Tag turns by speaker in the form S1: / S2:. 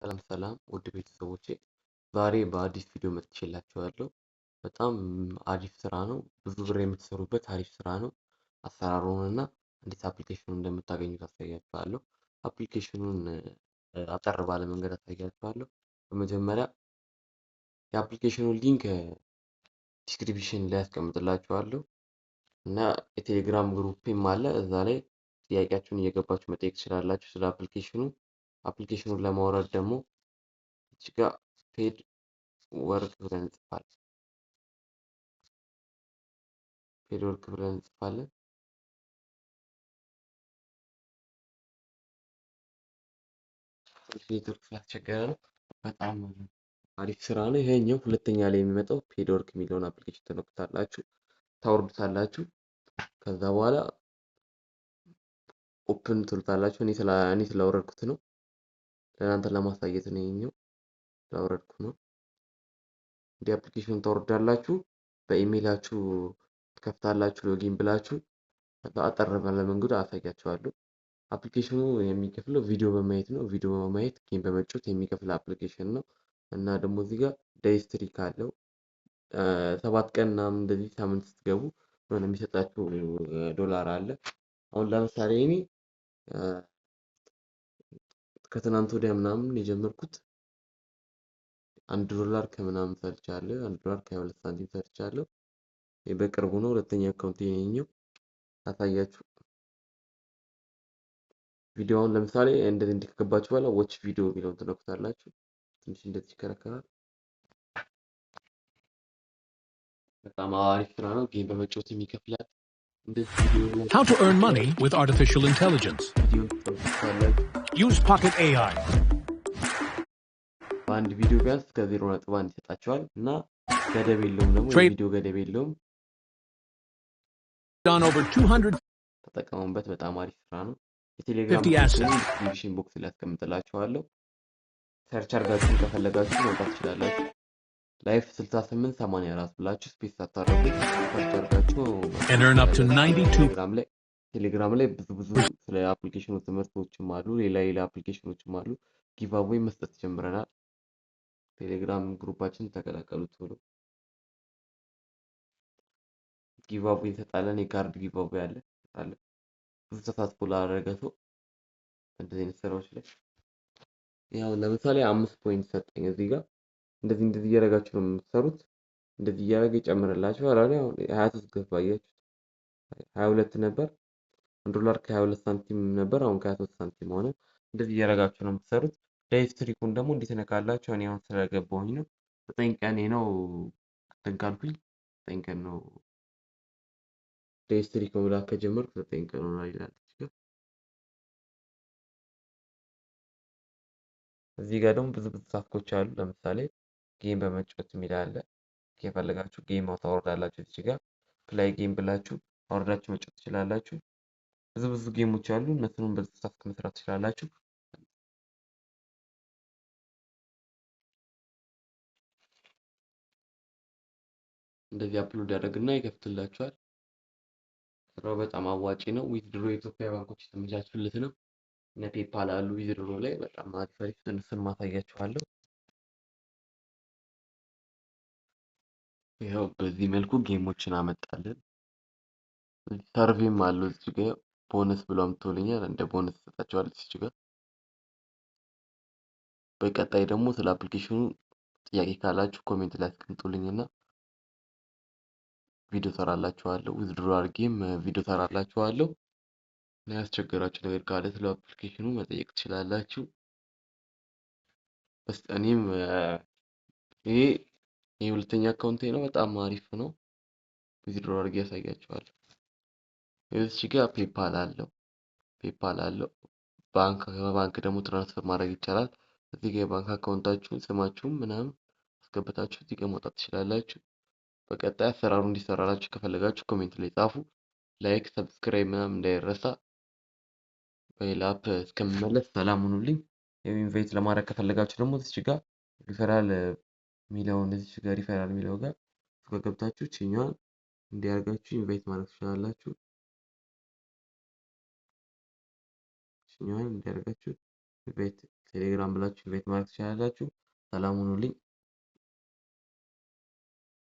S1: ሰላም ሰላም ውድ ቤተሰቦቼ፣ ዛሬ በአዲስ ቪዲዮ መጥቼላችኋለሁ። በጣም አሪፍ ስራ ነው። ብዙ ብር የምትሰሩበት አሪፍ ስራ ነው። አሰራሩን እና እንዴት application ኑን እንደምታገኙት አሳያችኋለሁ። Application ኑን አጠር ባለ መንገድ አሳያችኋለሁ። በመጀመሪያ የ application ኑን link description ላይ አስቀምጥላችኋለሁ እና የቴሌግራም group ም አለ። እዛ ላይ ጥያቄያችሁን እየገባችሁ መጠየቅ ትችላላችሁ ስለ application ኑ። Application ኑን ለማውረድ ደግሞ እዚህ ጋር paid work ብለን እንጽፋለን። Paid work ብለን እንጽፋለን። ኔትወርክ ስላስቸገረ ነው። በጣም አሪፍ ስራ ነው። ይሄኛው ሁለተኛ ላይ የሚመጣው paid work የሚለውን application ትነኩታላችሁ፣ ታወርዱታላችሁ። ከዛ በኋላ open ትሉታላችሁ። እኔ ስላወረድኩት ነው፣ ለእናንተ ለማሳየት ነው። ይሄኛው ስላወረድኩ ነው። እንዲህ application ታወርዳላችሁ፣ በኢሜይላችሁ ትከፍታላችሁ፣ login ብላችሁ አጠር ባለ መንገድ አሳያችኋለሁ። Application ኑ የሚከፍለው ቪዲዮ በማየት ነው። ቪዲዮ በማየት game በመጫወት የሚከፍል application ነው። እና ደግሞ እዚህ ጋር day streak አለው። 7 ቀን ምናምን እንደዚህ ሳምንት ስትገቡ የሆነ የሚሰጣችሁ ዶላር አለ። አሁን ለምሳሌ እኔ ከትናንት ወዲያ ምናምን የጀመርኩት $1 ከምናምን ሰርቻለሁ። $1 ከ22 ሳንቲም ሰርቻለሁ። በቅርቡ ነው። ሁለተኛ account ይሄኛው ታሳያችሁ። ቪዲዮውን ለምሳሌ እንደዚህ እንዲከገባችሁ በኋላ watch video የሚለውን ትነኩታላችሁ። ትንሽ እንደዚህ ይከረከራል። በጣም አሪፍ ስራ ነው። Game በመጫወት የሚከፍላል። እንደዚህ ቪዲዮ
S2: How to earn money with artificial intelligence.
S1: ቪዲዮ ትጫወታላችሁ።
S2: Use Pocket AI.
S1: በአንድ ቪዲዮ ቢያንስ እስከ 0.1 ይሰጣቸዋል እና ገደብ የለውም ደግሞ
S2: Trade
S1: የቪዲዮ ገደብ የለውም።
S2: on over 250
S1: ተጠቀሙበት። በጣም አሪፍ ስራ ነው። የቴሌግራም
S2: assets.
S1: Group ኡን description box ላይ አስቀምጥላችኋለሁ። Search አድርጋችሁ ከፈለጋችሁ መውጣት ትችላላችሁ። Life 6884 ብላችሁ space ሳታደርጉ search አድርጋችሁ መውጣት
S2: And earn up to
S1: ትችላላችሁ።
S2: 92%
S1: ቴሌግራም ላይ ብዙ ብዙ ስለ application ኑ ትምህርቶችም አሉ። ሌላ ሌላ application ኖችም አሉ። Giveaway መስጠት ጀምረናል። ቴሌግራም group ኣችን ተቀላቀሉ ቶሎ። Giveaway እንሰጣለን። የካርድ giveaway አለ እንሰጣለን። ብዙ ተሳትፎ ላደረገ ሰው እንደዚህ አይነት ስራዎች ላይ ያው ለምሳሌ 5 point ሰጠኝ እዚህ ጋር። እንደዚህ እንደዚህ እያደረጋችሁ ነው የምትሰሩት። እንደዚህ እያደረገ ይጨምርላችኋል። አሁን 23 ገባ፣ አያችሁት? 22 ነበር፣ $1 ከ22 ሳንቲም ነበር፣ አሁን ከ23 ሳንቲም ሆነ። እንደዚህ እያደረጋችሁ ነው የምትሰሩት። Day streak ኡን ደግሞ እንዴት ነካላችሁ? እኔ አሁን ስለገባሁኝ ነው። 9 ቀኔ ነው እንትን ካልኩኝ 9 ቀን ነው። Day streak መሙላት ከጀመርኩ 9 ቀን ሆኗል ይላል እዚህ ጋር። እዚህ ጋር ደግሞ ብዙ ብዙ task ኦች አሉ። ለምሳሌ game በመጫወት የሚል አለ። ከፈለጋችሁ game ታወርዳላችሁ። እዚህ ጋር play game ብላችሁ አውርዳችሁ መጫወት ትችላላችሁ። ብዙ ብዙ game ኦች አሉ። እነሱንም በዚህ task መስራት ትችላላችሁ። እንደዚህ upload ያደርግና ይከፍትላችኋል። ስራው በጣም አዋጪ ነው። Withdraw የኢትዮጵያ ባንኮች የተመቻቹለት ነው። እነ PayPal አሉ withdraw ላይ በጣም አሪፍ አሪፍ፣ እነሱን ማሳያችኋለሁ። ይኸው በዚህ መልኩ game ኦችን አመጣልን። Survey ም አለው እዚህ ጋር ቦነስ ብሎ አምጥቶልኛል። እንደ ቦነስ ይሰጣቸዋል እዚህ ጋር። በቀጣይ ደግሞ ስለ application ኑ ጥያቄ ካላችሁ comment ላይ አስቀምጡልኝና ቪዲዮ ሰራላችኋለሁ። Withdraw አድርጌም ቪዲዮ ሰራላችኋለሁ። እና ያስቸገራችሁ ነገር ካለ ስለ application ኑ መጠየቅ ትችላላችሁ። እኔም ይሄ የሁለተኛ account ኤ ነው። በጣም አሪፍ ነው። Withdraw አድርጌ ያሳያችኋለሁ። እዚህ ጋር PayPal አለው። PayPal አለው። ባንክ ከባንክ ደግሞ transfer ማድረግ ይቻላል። እዚህ ጋር የባንክ account ኣችሁን ስማችሁን ምናምን አስገብታችሁ እዚህ ጋር መውጣት ትችላላችሁ። በቀጣይ አሰራሩ እንዲሰራላችሁ ከፈለጋችሁ comment ላይ ጻፉ። Like፣ subscribe ምናምን እንዳይረሳ። በሌላ app እስከምመለስ ሰላም ሁኑልኝ። Invite ለማድረግ ከፈለጋችሁ ደግሞ እዚህ ጋር ሪፈራል የሚለውን እዚህ ጋር ሪፈራል የሚለው ጋር እሱ ጋር ገብታችሁ ችኛዋን እንዲያርጋችሁ invite ማድረግ ትችላላችሁ። ችኛዋን እንዲያርጋችሁ invite ቴሌግራም ብላችሁ invite ማድረግ ትችላላችሁ። ሰላም ሁኑልኝ።